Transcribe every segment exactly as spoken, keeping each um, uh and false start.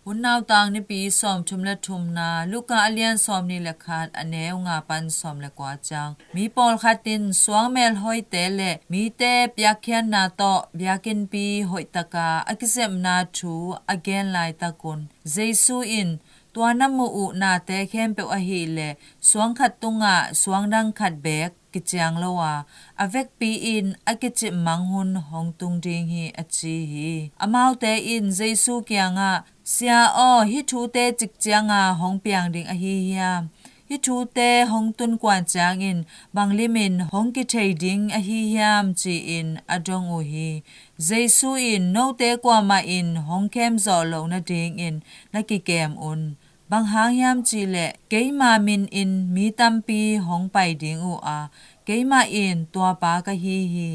Hun Nautang Nipi sawmthum le thumna, Luka a lian sawmnih le khat, a neu nga pan sawm le kua ciang. Mi pawlkhat in suangmel hoihte le mite piakkhiatna tawh biakinnpi hoihtaka a kizepna thu a gen laitakun, Jesu in, "Tua na muh uh nate khempeuh ahih leh suang khat tungah suang dang khat beek kiciang lo a, a vekpi-in a kicipmang hun hong tung ding hi," a ci hi. Amaute in Jesu kiangah, "Sia aw, hih thute cik cianga hong piang ding ahi hiam? Hih thute hong tunkuan ciangin bang limin hong kithei ding ahi hiam?" ci-in a dong uh hi. Jesu in, "Note kuamah in hong khem zawh loh nadingin na kikem un. Bang hang hiam cihleh keima min in mi tampi hong pai ding uh a, keimah in, 'Tuapa ka hi hi,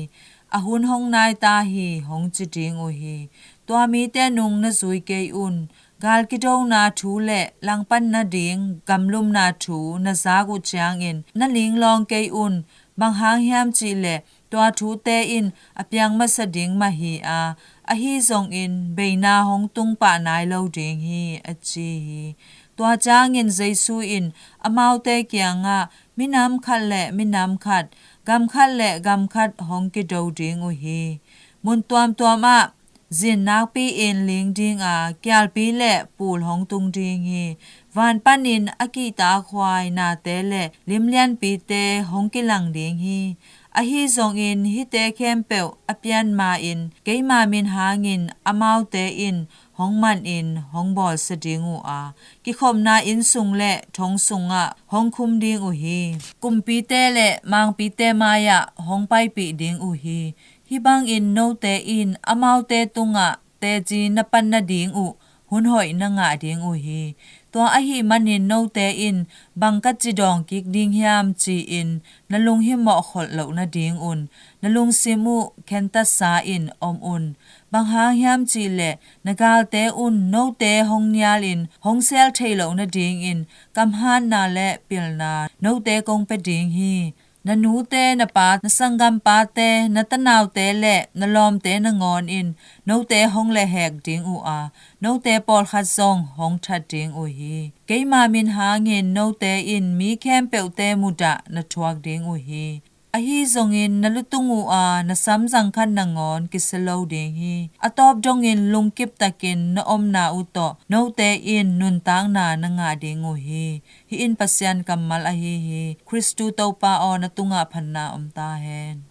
a hun hong nai ta hi,' hong ci ding uh hi. Tua mite nung na zui kei un. Gal kidona thu le langpan nading gamlumna thu na zak uh ciangin na linglawng kei un. Bang hang hiam cihleh tua thute in a piang masa ding mah hi a, ahi zongin beina hong tung pah nai lo ding hi," a ci hi. Tua ciangin Jesu in amaute kiangah, "Minam khat le minam khat, gam khat le gam khat hong kido ding uh hi. Mun tuamtuam ah zin nakpi-in ling ding a, kialpi le pul hong tung ding hi. Van panin a kihtakhuai nate le limlianpite hong kilang ding hi. Ahi zongin hihte khempeuh a pian ma-in keima min hangin amaute in hong manin hong bawlsia ding uh a, kikhopna inn sung le thong sungah hong khum ding uh hi. Kumpite le mangpite mai-ah hong paipih ding uh hi. Hih bangin note in amaute tungah teci na pan nading uh hun hoih na ngah ding uh hi. Tua ahih manin note in, 'Bang ka ci dawng kik ding hiam?' ci-in na lunghimawh kholh loh nadingun na lungsim uh khentatsa-in om un. Bang hang hiam cihleh na galte un note hong nialin hong sel theih loh nadingin kamhatna le pilna note kong pia ding hi. Na nute, na pa, na sanggampate, na tanaute le na lawmte nangawn in note hong lehhek ding uh a, note pawlkhat zong hong that ding uh hi. Keima min hangin note in mi khempeuhte mudah na thuak ding uh hi. Ahi zongin na lutung uh a, na samzang khat nangawn kisia lo ding hi. A tawp dongin lungkiptakin na omna uh tawh note in nuntakna na ngah ding uh hi. Hih in Pasian kammal ahi hi. Khristu Topa aw, na tungah phatna om ta hen.